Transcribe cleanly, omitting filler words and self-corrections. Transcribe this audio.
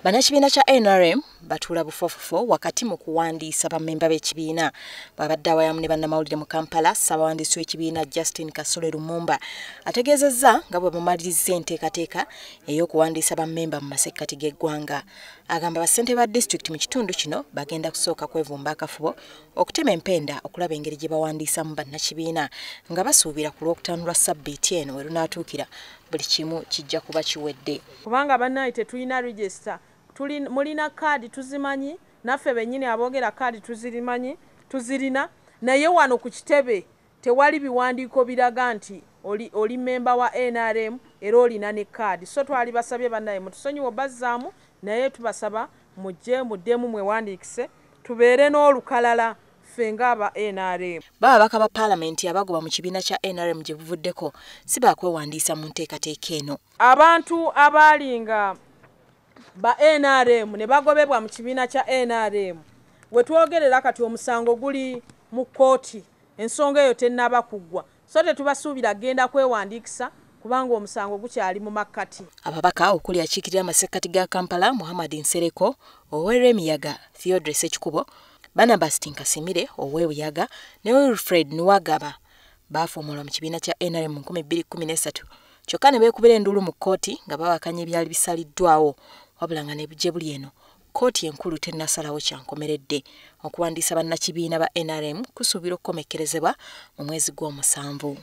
Bannakibiina kya NRM batuula bufofofo wakati mu kuwandiisa bammemba b'ekibiina. Bw'abadde awayamu ne bannamawulire mu Kampala, ssabawandiisi w'ekibiina Justin Kasole Lumumba ategeezezza nga bwe bamalirizza enteekateeka ey'okuwandiisa bammemba mu masekkati g'eggwanga. Agamba bassentebe ba disitulikiti mu kitundu kino bagenda kusooka kwevumba akafubo okutema empenda okulaba engeri gye bawandiisamu bannakibiina, nga basuubira ku Lwokutaano lwa ssabbiiti eno we lunaatuukira buli kimu kijja kuba kiwedde. Kubanga bannaye tetulina register, mulina kaadi tuzimanyi, naffe bennyini aboogera kaadi tuzirimanyi, tuzirina, naye wano ku kitebe tewali biwandiiko biraga nti oli memba wa NRM era olina ne kaadi. So twali basabye bannaye mutusonyiwe bazzaamu, naye tubasaba mujje muddemu mwewandiikise tubeere n'olukalala ffe ng'aba NRM. Babaka ba paalamenti abagoba mu kibiina kya NRM gye buvuddeko si baakwewandiisa mu nteekateeka eno. Abantu abaali nga ba NRM ne bagobebwa mu kibiina kya NRM, we twogerera kati omusango guli mu kkooti, ensonga eyo tennaba kuggwa, so tetubasuubira genda kwewandiikisa kubanga omusango gukyali mu makkati. Ababaka okuli akiikirira amasekkati ga Kampala Muhammad Nsereko, ow'Eremiyaga Theodore Ssekikubo, Barnabas Tinkasimire ow'Ebuyaga ne Wilfred Nuwagaba baafuumulwa mu kibiina kya NRM mu 2013, kyokka ne beekubira enduulu mu kkooti nga bawakanya ebyali bisaliddwawo, wabula nga ne gye buli eno kkooti enkulu tennasalawo kyankomeredde. Okuwandiisa bannakibiina ba NRM kusuubira okukomekkerezebwa mu mwezi gw'omusanvu.